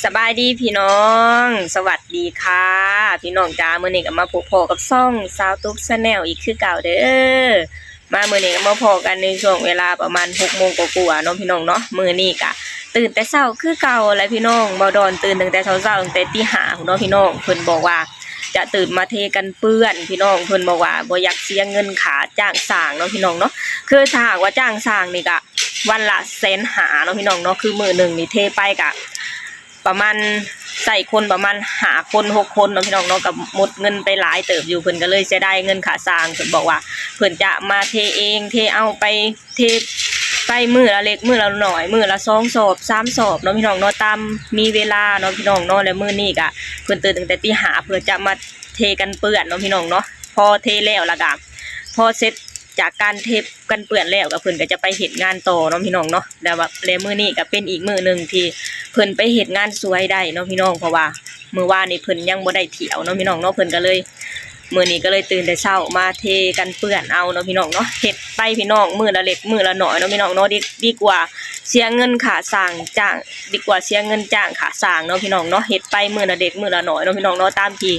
ສະບາຍດີພີ່ນ້ອງ ສະຫວັດດີຄ່ະພີ່ນ້ອງຈ້າ. ມື້ນີ້ກໍມາພົບພໍ້ກັບຊ່ອງສາວຕຸກ Channel ອີກຄືເກົ່າເດີ. ມາມື້ນີ້ກໍມາພໍ້ກັນໃນຊ່ວງເວລາປະມານຫົກໂມງກວ່າໆເນາະພີ່ນ້ອງເນາະ. ມື້ນີ້ກໍຕື່ນແຕ່ເຊົ້າຄືເກົ່າແຫຼະພີ່ນ້ອງ. ບ່າວດອນຕື່ນຕັ້ງແຕ່ເຊົ້າໆ ຕັ້ງແຕ່ຕີຫ້າພຸ້ນເນາະພີ່ນ້ອງ. ເພິ່ນບອກວ່າຈະຕື່ນມາເທກັນເປື້ອນພີ່ນ້ອງ. ເພິ່ນບອກວ່າບໍ່ຢາກເສຍເງິນຄ່າຈ້າງຊ່າງເນາະພີ່ນ້ອງເນາະ. ຄືຖ້າຫາກວ່າຈ້າງຊ່າງນີ້ກໍ ວັນລະແສນຫ້າເນາະພີ່ນ້ອງເນາະ. ຄືມື້ໜຶ່ງນີ້ເທໄປກະປະມານ ໃຊ້ຄົນປະມານຫ້າຄົນຫົກຄົນເນາະພີ່ນ້ອງເນາະ, ກະໝົດເງິນໄປຫຼາຍເຕີບຢູ່. ເພິ່ນກະເລີຍເສຍດາຍເງິນຄ່າຊ່າງ. ເພິ່ນບອກວ່າເພິ່ນຈະມາເທເອງ ເທເອົາໄປ ເທໄປມື້ລະເລັກມື້ລະໜ້ອຍ ມື້ລະສອງສອບສາມສອບເນາະພີ່ນ້ອງເນາະ ຕາມມີເວລາເນາະພີ່ນ້ອງເນາະ. ແລະມື້ນີ້ກະເພິ່ນຕື່ນຕັ້ງແຕ່ຕີຫ້າ ເພື່ອຈະມາເທກັນເປື້ອນເນາະພີ່ນ້ອງເນາະ. ພໍເທແລ້ວລະກະ ພໍເສັດຈາກການເທ ກັນເປື້ອນແລ້ວ ກໍເພິ່ນກໍຈະໄປເຮັດງານຕໍ່ເນາະພີ່ນ້ອງເນາະ. ແລ້ວວ່າ ແລະມື້ນີ້ກໍເປັນອີກມື້ໜຶ່ງທີ່ເພິ່ນໄປເຮັດງານຊ່ວຍໄດ້ເນາະພີ່ນ້ອງ, ເພາະວ່າມື້ວານນີ້ເພິ່ນຍັງບໍ່ໄດ້ທ່ຽວເນາະພີ່ນ້ອງເນາະ. ເພິ່ນກໍເລີຍ ມື້ນີ້ກໍເລີຍຕື່ນແຕ່ເຊົ້າມາເທກັນເປື້ອນເອົາເນາະພີ່ນ້ອງເນາະ. ເຮັດໄປພີ່ນ້ອງ ມື້ລະເລັກມື້ລະໜ້ອຍເນາະພີ່ນ້ອງເນາະ. ດີ ດີກວ່າເສຍເງິນຄ່າຊ່າງຈ້າງ ດີກວ່າເສຍເງິນຈ້າງຄ່າຊ່າງເນາະພີ່ນ້ອງເນາະ. ເຮັດໄປມື້ລະເລັກມື້ລະໜ້ອຍເນາະພີ່ນ້ອງເນາະ ຕາມທີ່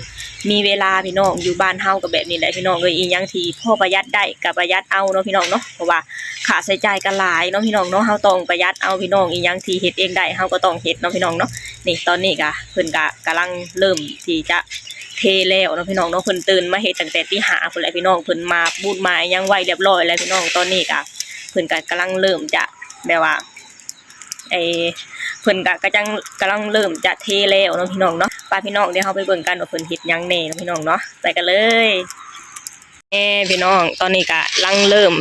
ມີເວລາພີ່ນ້ອງ. ຢູ່ບ້ານເຮົາກໍແບບນີ້ແຫຼະພີ່ນ້ອງເອີຍ, ອີ່ຫຍັງທີ່ພໍປະຢັດໄດ້ກໍປະຢັດເອົາເນາະພີ່ນ້ອງເນາະ, ເພາະວ່າຄ່າໃຊ້ຈ່າຍກໍຫຼາຍເນາະພີ່ນ້ອງເນາະ. ເຮົາຕ້ອງປະຢັດເອົາພີ່ນ້ອງ, ອີ່ຫຍັງທີ່ເຮັດເອງໄດ້ເຮົາກໍຕ້ອງເຮັດເນາະພີ່ນ້ອງເນາະ. ນີ້ ຕອນນີ້ກໍເພິ່ນກໍກຳລັງເລີ່ມທີ່ຈະເທແລ້ວເນາະພີ່ນ້ອງເນາະ. ເພິ່ນຕື່ນມາເຮັດຕັ້ງແຕ່ຕີຫ້າພຸ້ນແຫຼະພີ່ນ້ອງ, ເພິ່ນໝາກບູດໝາກຫຍັງໄວ້ລຽບຮ້ອຍແລ້ວພີ່ນ້ອງ. ຕອນນີ້ກໍເພິ່ນກໍກຳລັງເລີ່ມຈະແບບວ່າ ໄອ້ ເພິ່ນກະ ກະຈັ່ງກຳລັງເລີ່ມຈະເທແລ້ວເນາະພີ່ນ້ອງເນາະ. ໄປພີ່ນ້ອງ ດຽວເຮົາໄປເບິ່ງກັນວ່າເພິ່ນເຮັດຫຍັງແດ່ເນາະພີ່ນ້ອງເນາະ. ໄປກັນເລີຍ. ແນ່ພີ່ນ້ອງ ຕອນນີ້ກະລັງເລີ່ມ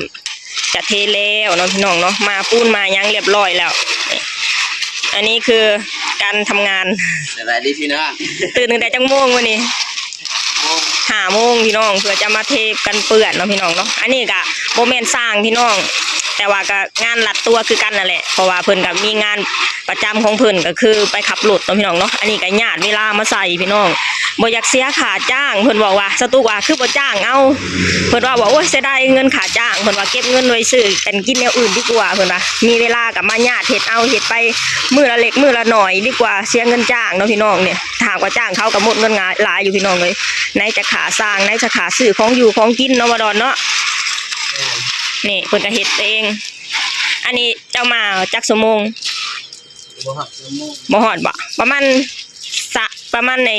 ຈະເທແລ້ວເນາະພີ່ນ້ອງເນາະ, ໝາກປູນໝາກຫຍັງລຽບຮ້ອຍແລ້ວ. ອັນນີ້ຄືການທຳງານ. ສະບາຍດີພີ່ນ້ອງ. ຕື່ນຕັ້ງແຕ່ຈັກໂມງມື້ນີ້? ຫ້າໂມງພີ່ນ້ອງ ເພື່ອຈະມາເທກັນເປື້ອນເນາະພີ່ນ້ອງເນາະ. ອັນນີ້ກະບໍ່ແມ່ນຊ່າງພີ່ນ້ອງ ແຕ່ວ່າກະງານລັດຕົວຄືກັນນັ້ນແຫຼະ, ເພາະວ່າເພິ່ນກະມີງານປະຈຳຂອງເພິ່ນ ກະຄືໄປຂັບລົດເນາະພີ່ນ້ອງເນາະ. ອັນນີ້ກະຍາດເວລາມາໃສ່ພີ່ນ້ອງ, ບໍ່ຢາກເສຍຄ່າຈ້າງ. ເພິ່ນບອກວ່າ ສາວຕຸກວ່າ ຄືບໍ່ຈ້າງເອົາ? ເພິ່ນວ່າ ໂອ້ຍ ເສຍດາຍເງິນຄ່າຈ້າງ. ເພິ່ນວ່າເກັບເງິນໄວ້ຊື້ກັນກິນແນວອື່ນດີກວ່າ ເພິ່ນວ່າ. ມີເວລາກະມາຍາດເຮັດເອົາ, ເຮັດໄປມື້ລະເລັກມື້ລະໜ້ອຍ ດີກວ່າເສຍເງິນຈ້າງເນາະພີ່ນ້ອງ. ນີ້ ຖ້າຫາກວ່າຈ້າງເຂົາກໍໝົດເງິນຫຼາຍຢູ່ພີ່ນ້ອງເອີຍ, ໄນຈະຄ່າຊ່າງ ໄນຈະຄ່າຊື້ຂອງຢູ່ຂອງກິນເນາະ ບໍ່ດອນເນາະ. ແມ່ນ. ນີ້ເພິ່ນກໍເຮັດເອງ. ອັນນີ້ເຈົ້າມາຈັກຊົ່ວໂມງ? ບໍ່ຮອດຊົ່ວໂມງ. ບໍ່ຮອດບໍ? ປະມານ ສະ ປະມານໄອ້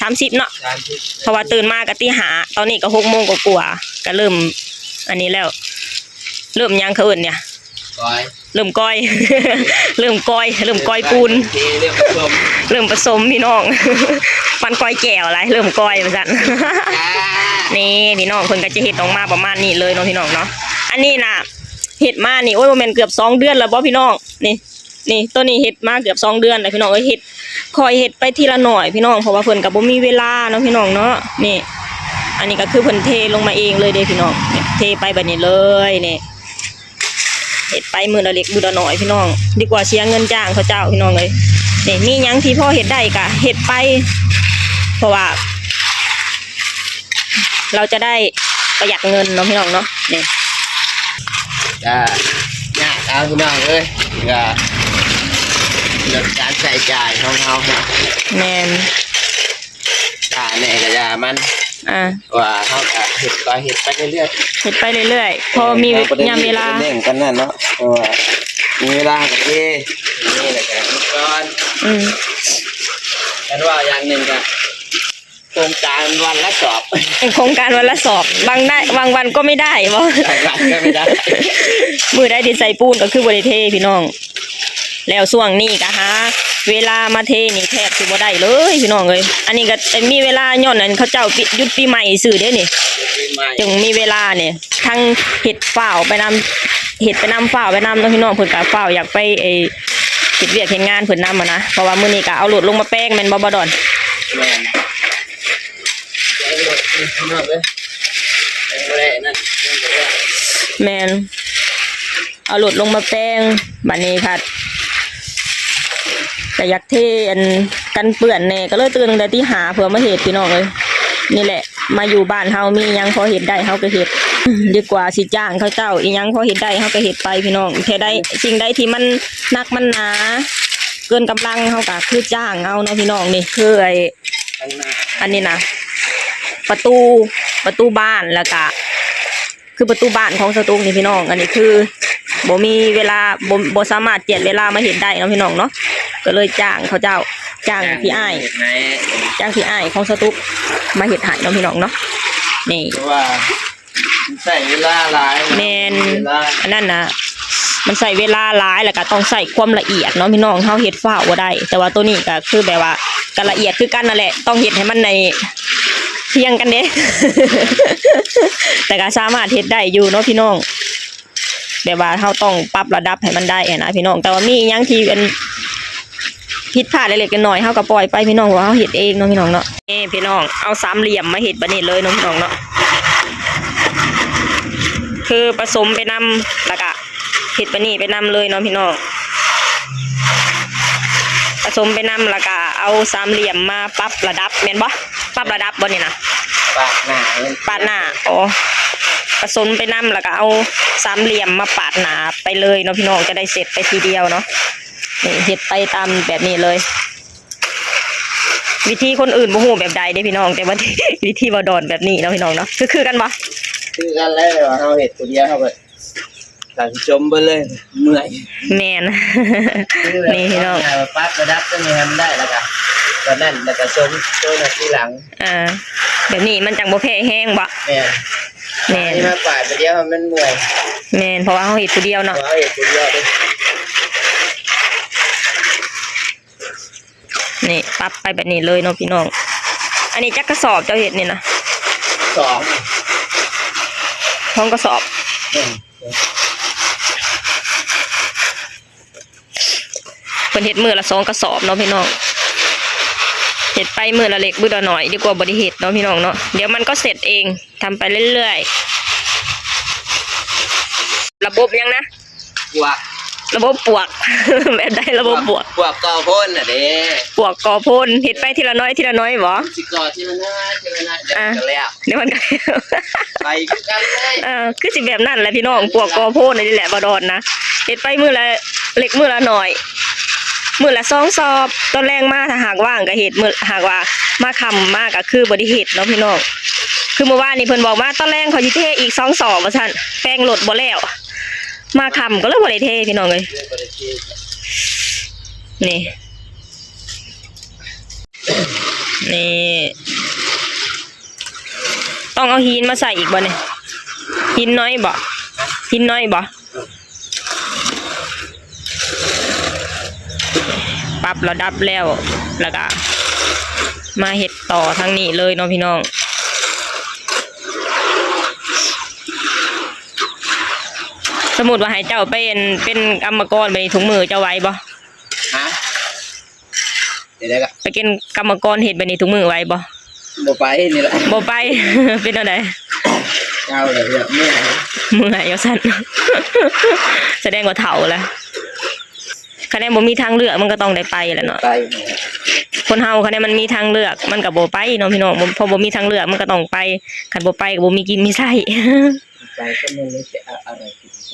ສາມສິບເນາະ, ສາມສິບ ເພາະວ່າຕື່ນມາກໍຕີຫ້າ ຕອນນີ້ກໍຫົກໂມງກວ່າໆ ກໍເລີ່ມອັນນີ້ແລ້ວ. ເລີ່ມຫຍັງເຂົາເອີ້ນນີ້? ກອຍ. ເລີ່ມກອຍ ເລີ່ມກອຍ ເລີ່ມກອຍປູນ ເລີ່ມປະສົມ ເລີ່ມປະສົມພີ່ນ້ອງ. ປານກອຍແຈ່ວຫຼາຍ ເລີ່ມກອຍວ່າຊັ້ນ. ອ່າ ນີ້ພີ່ນ້ອງ ເພິ່ນກໍຈະເຮັດອອກມາປະມານນີ້ເລີຍເນາະພີ່ນ້ອງເນາະ. ອັນນີ້ນະ ເຮັດມານີ້ ໂອ້ຍ ບໍ່ແມ່ນເກືອບສອງເດືອນແລ້ວບໍພີ່ນ້ອງ? ນີ້ ນີ້ ໂຕນີ້ເຮັດມາເກືອບສອງເດືອນແລ້ວພີ່ນ້ອງເອີຍ. ເຮັດ ຄ່ອຍເຮັດໄປທີລະໜ້ອຍພີ່ນ້ອງ ເພາະວ່າເພິ່ນກໍບໍ່ມີເວລາເນາະພີ່ນ້ອງເນາະ. ນີ້ ອັນນີ້ກໍຄືເພິ່ນເທລົງມາເອງເລີຍເດ້ພີ່ນ້ອງ. ນີ້ ເທໄປແບບນີ້ເລີຍ ນີ້ ເຮັດໄປມື້ລະເລັກມື້ລະໜ້ອຍພີ່ນ້ອງ, ດີກວ່າເສຍເງິນຈ້າງເຂົາເຈົ້າພີ່ນ້ອງເອີຍ. ນີ້ ມີຫຍັງທີ່ພໍເຮັດໄດ້ກໍເຮັດໄປ ເພາະວ່າ ເຮົາຈະໄດ້ປະຢັດເງິນເນາະພີ່ນ້ອງເນາະ. ນີ້ ກະຍາກເອົາພີ່ນ້ອງເອີຍ, ກະລົດການໃຊ້ຈ່າຍຂອງເຮົາເນາະ. ແມ່ນ. ຊ້າແດ່ກະຢ່າມັນ ອ່າ ວ່າເຮົາກະເຮັດ ກໍເຮັດໄປເລື້ອຍໆ ເຮັດໄປເລື້ອຍໆ ເອີ ພໍມີ ເຮົາບໍ່ໄດ້ ຍາມເວລາ ມີເວລາປານນັ້ນເນາະ, ເພາະວ່າມີເວລາກໍເທ ນີ້ແຫຼະກະກ່ອນ. ອືມ ຄັນວ່າຢ່າງໜຶ່ງກະ ໂຄງການວັນລະສອບ ເປັນໂຄງການວັນລະສອບ. ບາງໄດ້ ບາງວັນກໍໄມ່ໄດ້ບໍ? ບາງວັນກໍໄມ່ໄດ້ ມື້ໃດທີ່ໃສ່ປູນກໍຄືບໍ່ໄດ້ເທພີ່ນ້ອງ. ແລ້ວຊ່ວງນີ້ກໍຫາເວລາມາເທນີ້ແທບຊິບໍ່ໄດ້ເລີຍພີ່ນ້ອງເອີຍ. ອັນນີ້ກໍມີເວລາຍ້ອນອັນເຂົາເຈົ້າປິດ ຢຸດປີໃໝ່ຊື່ເດ້ນີ້ ປີໃໝ່ ຈຶ່ງມີເວລານີ້. ທັງເຮັດຟ້າວໄປນຳ ເຮັດໄປນຳ ຟ້າວໄປນຳເນາະພີ່ນ້ອງ. ເພິ່ນກໍຟ້າວຢາກໄປ ເອີ ເຮັດວຽກເຮັດງານເພິ່ນນຳຫັ້ນນະ, ເພາະວ່າມື້ນີ້ກໍເອົາລົດລົງມາແປງແມ່ນບໍ່ ບ່າວດອນ? ແມ່ນ. ແມ່ນ. ເອົາລົດລົງມາແປງ ບາດນີ້ພັດ ກໍຢາກເທອັນກັນເປື້ອນແດ່ ກໍເລີຍຕື່ນຕັ້ງແຕ່ຕີຫ້າເພື່ອມາເຮັດ ພີ່ນ້ອງເອີຍ. ນີ້ແຫຼະ ມາຢູ່ບ້ານເຮົາມີຫຍັງພໍເຮັດໄດ້ເຮົາກໍເຮັດ ດີກວ່າຊິຈ້າງເຂົາເຈົ້າ. ອີ່ຫຍັງພໍເຮັດໄດ້ເຮົາກໍເຮັດໄປ ພີ່ນ້ອງ. ແທ້ໃດ ສິ່ງໃດທີ່ມັນໜັກມັນໜາ ເກີນກຳລັງເຮົາກໍຄືຈ້າງເອົາເນາະພີ່ນ້ອງ. ນີ້ຄືໄອ້ ອັນນີ້ນະ ປະຕູ ປະຕູບານ ແລ້ວກະ ຄືປະຕູບານຂອງສະຕຸກນີ້ພີ່ນ້ອງ. ອັນນີ້ຄືບໍ່ມີເວລາ ບໍ່ ບໍ່ສາມາດຈຽດເວລາມາເຮັດໄດ້ເນາະພີ່ນ້ອງເນາະ ກໍເລີຍຈ້າງເຂົາເຈົ້າ ຈ້າງພີ່ອ້າຍ ຈ້າງພີ່ອ້າຍຂອງສະຕຸກມາເຮັດໃຫ້ເນາະພີ່ນ້ອງເນາະ. ນີ້ ເພາະວ່າ ມັນໃຊ້ເວລາຫຼາຍ. ແມ່ນ ເວລາ ອັນນັ້ນນະ ມັນໃຊ້ເວລາຫຼາຍ ແລ້ວກໍຕ້ອງໃຊ້ຄວາມລະອຽດເນາະພີ່ນ້ອງ. ເຮົາເຮັດຟ້າວບໍ່ໄດ້ ແຕ່ວ່າໂຕນີ້ກໍຄືແບບວ່າກໍລະອຽດຄືກັນນັ້ນແຫຼະ ຕ້ອງເຮັດໃຫ້ມັນໄດ້ທຽງກັນເດ້ ແຕ່ກໍສາມາດເຮັດໄດ້ຢູ່ເນາະພີ່ນ້ອງ. ແບບວ່າເຮົາຕ້ອງປັບລະດັບໃຫ້ມັນໄດ້ຫັ້ນນະພີ່ນ້ອງ. ແຕ່ວ່າມີອີ່ຫຍັງທີ່ອັນ ຜິດພາດເລັກໆນ້ອຍໆ ເຮົາກໍປ່ອຍໄປພີ່ນ້ອງ ເພາະວ່າເຮົາເຮັດເອງເນາະພີ່ນ້ອງເນາະ. ນີ້ພີ່ນ້ອງ ເອົາສາມຫຼ່ຽມມາເຮັດແບບນີ້ເລີຍເນາະພີ່ນ້ອງເນາະ ຄືປະສົມໄປນຳ ແລ້ວກະເຮັດແບບນີ້ໄປນຳເລີຍເນາະພີ່ນ້ອງ. ປະສົມໄປນຳ ແລ້ວກະເອົາສາມຫຼ່ຽມມາປັບລະດັບ ແມ່ນບໍ່? ປັບລະດັບບໍ່ນີ້ນະ? ປາດໜ້າ ປາດໜ້າ ອໍ ປະສົມໄປນຳ ແລ້ວກະເອົາສາມຫຼ່ຽມມາປາດໜ້າໄປເລີຍເນາະພີ່ນ້ອງ ຈະໄດ້ເສັດໄປທີດຽວເນາະ. ນີ້ເຮັດໄປຕາມແບບນີ້ເລີຍ. ວິທີຄົນອື່ນບໍ່ຮູ້ແບບໃດເດ້ພີ່ນ້ອງ ແຕ່ວ່າ ວິທີບ່າວດອນແບບນີ້ເນາະພີ່ນ້ອງເນາະ. ຄື ຄືກັນບໍ່? ຄືກັນແຫຼະ ແຕ່ວ່າເຮົາເຮັດຜູ້ດຽວ ເຮົາກໍ ກະຊິຈົມເບິດເລີຍ ເມື່ອຍ. ແມ່ນ ນີ້ພີ່ນ້ອງ ປັບລະດັບຕົວນີ້ໃຫ້ມັນໄດ້ ແລ້ວກະ ຕອນນັ້ນ ແລ້ວກະຊົມໂຕນັ້ນທີຫຼັງ. ອ່າ ແບບນີ້ມັນຈັ່ງບໍ່ແພ້ແຮງບໍ? ແມ່ນ ແມ່ນ ອັນນີ້ມາປາດໄປດຽວມັນເມື່ອຍ. ແມ່ນ ເພາະວ່າເຮົາເຮັດຜູ້ດຽວເນາະ ເພາະວ່າເຮົາເຮັດຜູ້ດຽວເດ້. ນີ້ປັບໄປແບບນີ້ເລີຍເນາະພີ່ນ້ອງ. ອັນນີ້ຈັກກະສອບເຈົ້າເຮັດນີ້ນະ? ສອງ ສອງກະສອບ. ອືມ ເພິ່ນເຮັດມື້ລະສອງກະສອບເນາະພີ່ນ້ອງ. ເຮັດໄປມື້ລະເລັກມື້ລະໜ້ອຍ ດີກວ່າບໍ່ໄດ້ເຮັດເນາະພີ່ນ້ອງເນາະ. ດຽວມັນກໍເສັດເອງ ທຳໄປເລື້ອຍໆ. ລະບົບຫຍັງນະ? ປວກ ລະບົບປວກ. ແບບໃດລະບົບປວກ? ປວກ ປວກກໍ່ໂພນນະເດ້. ປວກກໍ່ໂພນ ເຮັດໄປທີລະໜ້ອຍ ທີລະໜ້ອຍບໍ? ຊິກໍ່ທີລະໜ້ອຍ ທີລະໜ້ອຍ ດຽວມັນກໍແລ້ວ ອ່າ ດຽວມັນກໍແລ້ວ ໄປຄືກັນເລີຍ. ເອີ ຄືຊິແບບນັ້ນແຫຼະພີ່ນ້ອງ ປວກກໍ່ໂພນນີ້ແຫຼະ ບ່າວດອນນະ. ເຮັດໄປມື້ລະເລັກມື້ລະໜ້ອຍ ມື້ລະສອງສອບ. ຕອນແລງມາຖ້າຫາກວ່າງກໍເຮັດ ມື້ ຫາກວ່າມາຄ່ຳມາກໍຄືບໍ່ໄດ້ເຮັດເນາະພີ່ນ້ອງ. ຄືມື້ວານນີ້ເພິ່ນບອກມາ ຕອນແລງຂ້ອຍຊິເທອີກສອງສອບວ່າຊັ້ນ ແປງລົດບໍ່ແລ້ວ. ມາຄ່ຳກໍເລີຍບໍ່ໄດ້ເທພີ່ນ້ອງເອີຍ. ນີ້ ນີ້ ຕ້ອງເອົາຫີນມາໃສ່ອີກບໍ່ນີ້? ຫີນນ້ອຍບໍ່? ຫີນນ້ອຍບໍ່? ປັບລະດັບແລ້ວ ແລ້ວກະມາເຮັດຕໍ່ທາງນີ້ເລີຍເນາະພີ່ນ້ອງ. ສົມມຸດວ່າໃຫ້ເຈົ້າໄປເປັນ ເປັນກຳມະກອນແບບນີ້ທຸກມື້ ເຈົ້າໄຫວບໍ່? ຮະ? ເຮັດໄດ້ກະ ໄປເປັນກຳມະກອນເຮັດແບບນີ້ທຸກມື້ໄຫວບໍ່? ບໍ່ໄປນີ້ລະ ບໍ່ໄປ. ເປັນແນວໃດ? ເຈົ້າລະເມື່ອຍ ເມື່ອຍວ່າຊັ້ນ. ສະແດງວ່າເຖົ້າລະ. ຄັນແນນບໍ່ມີທາງເລືອກ ມັນກໍຕ້ອງໄດ້ໄປແຫຼະເນາະ. ໄປ ຄົນເຮົາຄັນແນນມັນມີທາງເລືອກ ມັນກໍບໍ່ໄປເນາະພີ່ນ້ອງ. ບໍ່ ເພາະບໍ່ມີທາງເລືອກ ມັນກໍຕ້ອງໄປ. ຄັນບໍ່ໄປກໍບໍ່ມີກິນມີໃຊ້. ໄປກໍແມ່ນໄດ້ແຕ່ເອົາອາໄລກິນ ໄ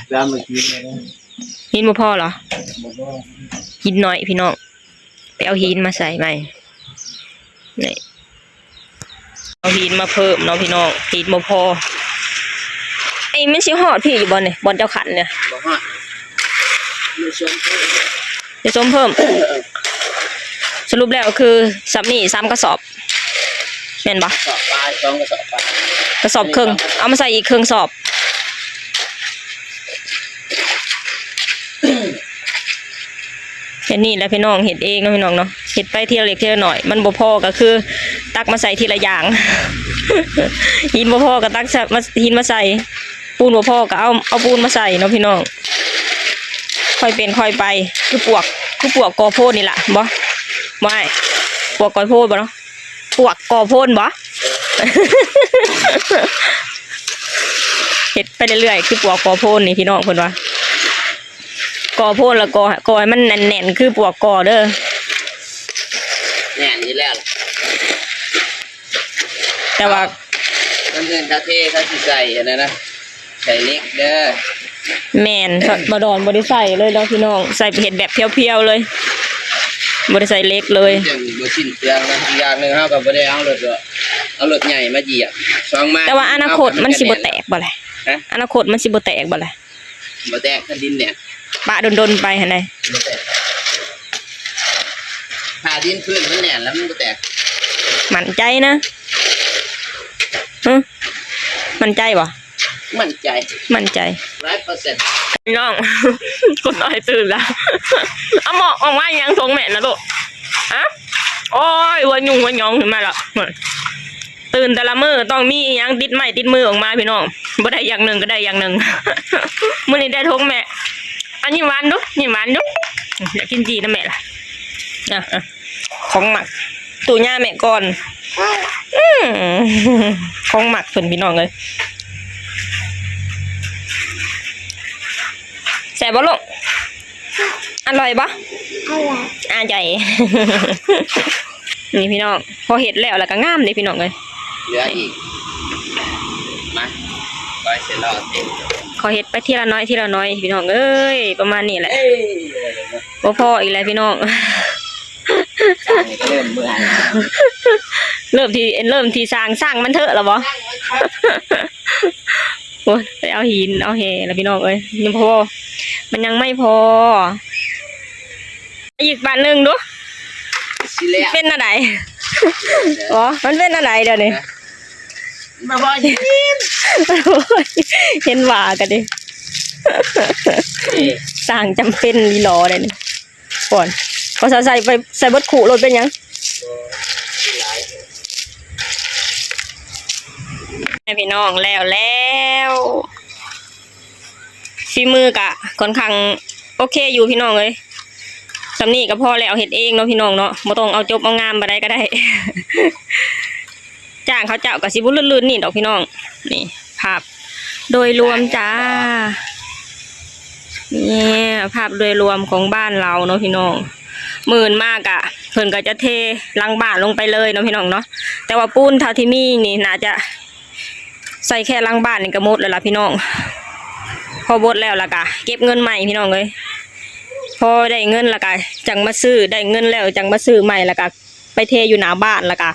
ປເອົາມາກິນແລ້ວນະ. ຫີນບໍ່ພໍເຫລອ? ບໍ່ພໍ ຫີນໜ້ອຍພີ່ນ້ອງ. ໄປເອົາຫີນມາໃສ່ໃໝ່. ນີ້ ເອົາຫີນມາເພີ່ມເນາະພີ່ນ້ອງ ຫີນບໍ່ພໍ. ໄອ້ ມັນຊິຮອດພີ້ຢູ່ບໍ່ນີ້ ບ່ອນເຈົ້າຂັນນີ້? ບໍ່ຮອດ ໄດ້ສົມເພີ່ມ ໄດ້ສົມເພີ່ມ. ສະຫຼຸບແລ້ວຄືສ່ຳນີ້ສາມກະສອບ ແມ່ນບໍ່? ກະສອບປາຍ ສອງກະສອບປາຍ ກະສອບເຄິ່ງ ເອົາມາໃສ່ອີກເຄິ່ງສອບ. ເຮັດນີ້ແຫຼະພີ່ນ້ອງ ເຮັດເອງເນາະພີ່ນ້ອງເນາະ. ເຮັດໄປເທື່ອເລັກເທື່ອນ້ອຍ ມັນບໍ່ພໍກໍຄືຕັກມາໃສ່ທີລະຢ່າງ. ຫີນບໍ່ພໍກໍຕັກ ມາ ຫີນມາໃສ່ ປູນບໍ່ພໍກໍເອົາ ເອົາປູນມາໃສ່ເນາະພີ່ນ້ອງ. ຄ່ອຍເປັນຄ່ອຍໄປ ຄືປວກ ຄືປວກກໍ່ໂພນນີ້ລະ ບໍ່ ບໍ່ອ້າຍ? ປວກກໍ່ໂພນບໍ່ເນາະ? ປວກກໍ່ໂພນບໍ່? ເຮັດໄປເລື້ອຍໆ ຄືປວກກໍ່ໂພນນີ້ພີ່ນ້ອງເພິ່ນວ່າ. ກໍ່ໂພນລະກໍ່ ກໍ່ໃຫ້ມັນແໜ້ນໆ ຄືປວກກໍ່ເດີ. ແໜ້ນຢູ່ແລ້ວ ແຕ່ວ່າ ຄົນອື່ນເຂົາເທ ເຂົາຊິໃສ່ອັນນັ້ນນະ ໃສ່ເຫຼັກເດີ. ແມ່ນ ບໍ່ດອນບໍ່ໄດ້ໃສ່ເລີຍເນາະພີ່ນ້ອງ ໃສ່ເຮັດແບບພຽວໆເລີຍ ບໍ່ໄດ້ໃສ່ເຫຼັກເລີຍ ຈັ່ງບໍ່ສິ້ນເປືອງນະ. ອີກຢ່າງໜຶ່ງເຮົາກໍບໍ່ໄດ້ເອົາລົດ ເອົາລົດໃຫຍ່ມາຢຽບ ສອງມາ ແຕ່ວ່າອະນາຄົດມັນຊິບໍ່ແຕກບໍ່ແຫຼະ? ຮະ? ອະນາຄົດມັນຊິບໍ່ແຕກບໍ່ແຫຼະ? ບໍ່ແຕກ ຄັນດິນແໜ້ນ ປະດົນໆໄປຫັ້ນໃດ໋ ບໍ່ແຕກ ຖ້າດິນພື້ນມັນແໜ້ນແລ້ວມັນບໍ່ແຕກ ໝັ້ນໃຈນະ. ຫຶ ໝັ້ນໃຈບໍ່? ໝັ້ນໃຈ ໝັ້ນໃຈ ຮ້ອຍເປີເຊັນ ພີ່ນ້ອງ ຄົນນ້ອຍຕື່ນລະ ເອົາໝອກອອກມາຫຍັງຖົງແມ່ນນະລູກ? ຮະ ໂອ້ຍ ຫົວຫຍຸ້ງຫົວຫຍອງຂຶ້ນມາລະ ຕື່ນແຕ່ລະມື້ຕ້ອງມີອີ່ຫຍັງຕິດໄມ້ຕິດມືອອກມາພີ່ນ້ອງ ບໍ່ໄດ້ຢ່າງໜຶ່ງກໍໄດ້ຢ່າງໜຶ່ງ ມື້ນີ້ໄດ້ຖົງແມ່. ອາ ຍິ້ມຫວານດູ ຍິ້ມຫວານດູ ຢາກກິນຈີ່ນຳແມ່ລະ. ອາ ຂອງໝັກ ຕູ້ຍາແມ່ກ່ອນ ອືມ ຂອງໝັກເພິ່ນພີ່ນ້ອງເອີຍ ແຊບບໍ່ລູກ? ອະລ່ອຍບໍ່? ອະລ່ອຍ ອາ ໃຈ ນີ້ພີ່ນ້ອງ ພໍເຮັດແລ້ວລະກະງາມເດ້ພີ່ນ້ອງເອີຍ ເຫຼືອອີກ ມາ ຂ້ອຍຊິລໍເຕັມ ຂໍເຮັດໄປທີລະໜ້ອຍທີລະໜ້ອຍພີ່ນ້ອງເອີຍ ປະມານນີ້ແຫຼະ ບໍ່ພໍອີກແລ້ວພີ່ນ້ອງ ຊ່າງນີ້ກໍເລີ່ມເມື່ອຍ ເລີ່ມທີ່ ເລີ່ມທີ່ຊ່າງ ຊ່າງມັນເຖາະລະບໍ່? ໂອ້ຍ ໄປເອົາຫີນເອົາແຮ່ລະພີ່ນ້ອງເອີຍ ຍັງບໍ່ພໍ ມັນຍັງໄມ່ພໍ ອີກບາດໜຶ່ງດູ ຊິແລ້ວ ເປັນແນວໃດ? ອໍ ມັນເປັນແນວໃດດຽວນີ້? ບໍ່ພໍຫີນ ເຫັນວ່າກັນເດ້ ຊ່າງຈຳເປັນອີ່ຫຼໍເດ້ນີ້ ກ່ອນ ກໍໃສ່ ໃສ່ເບິດຄູ່ໂລດ ເປັນຫຍັງ? ແມ່ພີ່ນ້ອງ ແລ້ວແລ້ວ ຝີມືກະຂ້ອນຂ້າງໂອເຄຢູ່ພີ່ນ້ອງເອີຍ ສ່ຳນີ້ກໍພໍແລ້ວ ເຮັດເອງເນາະພີ່ນ້ອງເນາະ ບໍ່ຕ້ອງເອົາຈົບເອົາງາມປານໃດກໍໄດ້ ຈ້າງເຂົາເຈົ້າກໍຊິບໍ່ລື່ນໆນີ້ດອກພີ່ນ້ອງ ນີ້ພາບໂດຍລວມຈ້າ ນີ້ພາບໂດຍລວມຂອງບ້ານລາວເນາະພີ່ນ້ອງ ມື້ອື່ນມາກະເພິ່ນກໍຈະເທຫຼັງບ້ານລົງໄປເລີຍເນາະພີ່ນ້ອງເນາະ ແຕ່ວ່າປູນເທົ່າທີ່ມີນີ້ໜ້າຈະ ໃສ່ແຄ່ຫຼັງບ້ານນີ້ກໍໝົດແລ້ວລະພີ່ນ້ອງ ພໍໝົດແລ້ວລະກະເກັບເງິນໃໝ່ພີ່ນ້ອງເອີຍ ພໍໄດ້ເງິນລະກະຈັ່ງມາຊື້ ໄດ້ເງິນແລ້ວຈັ່ງມາຊື້ໃໝ່ ລະກະໄປເທຢູ່ໜ້າບ້ານ ລະກະ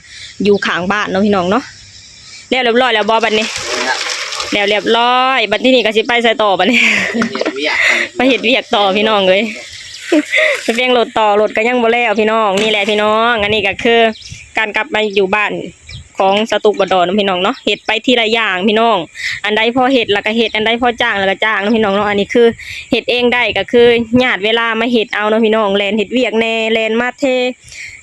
ຢູ່ຂ້າງບ້ານເນາະພີ່ນ້ອງເນາະ ແລ້ວຮຽບຮ້ອຍແລ້ວບໍ່ບັດນີ້? ແລ້ວຮຽບຮ້ອຍ ບັດທີນີ້ກໍຊິໄປໃສຕໍ່ບັດນີ້? ໄປເຮັດວຽກ ໄປເຮັດວຽກຕໍ່ພີ່ນ້ອງເອີຍ ໄປປ່ຽນລົດຕໍ່ ລົດກໍຍັງບໍ່ແລ້ວພີ່ນ້ອງ ນີ້ແຫຼະພີ່ນ້ອງ ອັນນີ້ກໍຄືການກັບມາຢູ່ບ້ານ ຂອງສະຕຸກບໍ່ດອນເນາະພີ່ນ້ອງເນາະ ເຮັດໄປທີລະຢ່າງພີ່ນ້ອງ ອັນໃດພໍເຮັດລະກະເຮັດ ອັນໃດພໍຈ້າງລະກະຈ້າງເນາະພີ່ນ້ອງເນາະ ອັນນີ້ຄືເຮັດເອງໄດ້ກະຄືຍາດເວລາມາເຮັດເອົາເນາະພີ່ນ້ອງ ແລ່ນເຮັດວຽກແດ່ ແລ່ນມາເທ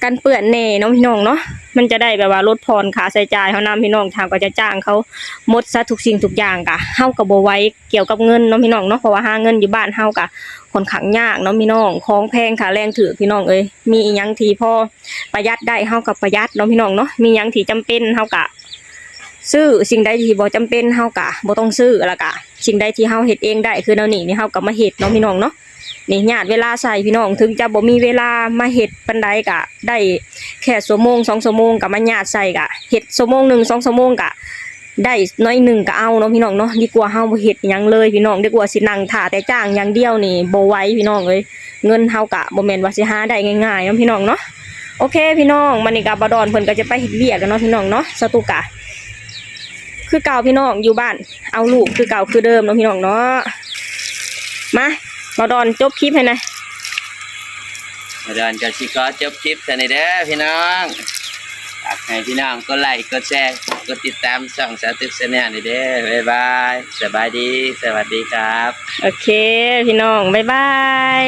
ກັນເປື້ອນແດ່ເນາະພີ່ນ້ອງເນາະ ມັນຈະໄດ້ແບບວ່າລົດຜ່ອນຄ່າໃຊ້ຈ່າຍເຮົານຳພີ່ນ້ອງ ເຮົາກໍຈະຈ້າງເຂົາໝົດຊະທຸກສິ່ງທຸກຢ່າງ ກະເຮົາກໍບໍ່ໄຫວກ່ຽວກັບເງິນເນາະພີ່ນ້ອງເນາະ ເພາະວ່າຫາເງິນຢູ່ບ້ານເຮົາກະຂ້ອນຂ້າງຍາກເນາະພີ່ນ້ອງ ຂອງແພງຄ່າແຮງຖືກພີ່ນ້ອງເອີຍ ມີອີ່ຫຍັງທີ່ພໍ ປະຢັດໄດ້ເຮົາກໍປະຢັດເນາະພີ່ນ້ອງເນາະ ມີຫຍັງທີ່ຈຳເປັນເຮົາກະຊື້ ສິ່ງໃດທີ່ບໍ່ຈຳເປັນເຮົາກະບໍ່ຕ້ອງຊື້ ລະກະສິ່ງໃດທີ່ເຮົາເຮັດເອງໄດ້ ຄືແນວນີ້ນີ້ເຮົາກໍມາເຮັດເນາະພີ່ນ້ອງເນາະ ນີ້ຍາດເວລາໃສ່ພີ່ນ້ອງ ເຖິງຈະບໍ່ມີເວລາມາເຮັດປານໃດກະໄດ້ແຄ່ຊົ່ວໂມງສອງຊົ່ວໂມງ ກະມາຍາດໃສ່ ກະເຮັດຊົ່ວໂມງໜຶ່ງສອງຊົ່ວໂມງກະ ໄດ້ໜ້ອຍໜຶ່ງກໍເອົາເນາະພີ່ນ້ອງເນາະ ດີກວ່າເຮົາບໍ່ເຮັດຫຍັງເລີຍພີ່ນ້ອງ ດີກວ່າຊິນັ່ງຖ້າແຕ່ຈ້າງຢ່າງດຽວນີ້ບໍ່ໄຫວພີ່ນ້ອງເອີຍ ເງິນເຮົາກະບໍ່ແມ່ນວ່າຊິຫາໄດ້ງ່າຍໆເນາະພີ່ນ້ອງເນາະ ໂອເຄພີ່ນ້ອງ ມື້ນີ້ກະບ່າວດອນເພິ່ນກໍຈະໄປເຮັດວຽກແລ້ວເນາະພີ່ນ້ອງເນາະ ສະຕຸກກະຄືເກົ່າພີ່ນ້ອງ ຢູ່ບ້ານເອົາລູກຄືເກົ່າຄືເດີມເນາະພີ່ນ້ອງເນາະ ມາ ບ່າວດອນຈົບຄລິບໃຫ້ແດ່. ບ່າວດອນກໍຊິຂໍຈົບຄລິບເທົ່ານີ້ເດີພີ່ນ້ອງ ຝາກໃຫ້ພີ່ນ້ອງກົດໄລກົດແຊ ກົດຕິດຕາມຊ່ອງສາວຕຶກແຊນແນວນີ້ເດີ ບາຍບາຍ ສະບາຍດີ ສະຫວັດດີຄັບ ໂອເຄພີ່ນ້ອງ ບາຍບາຍ.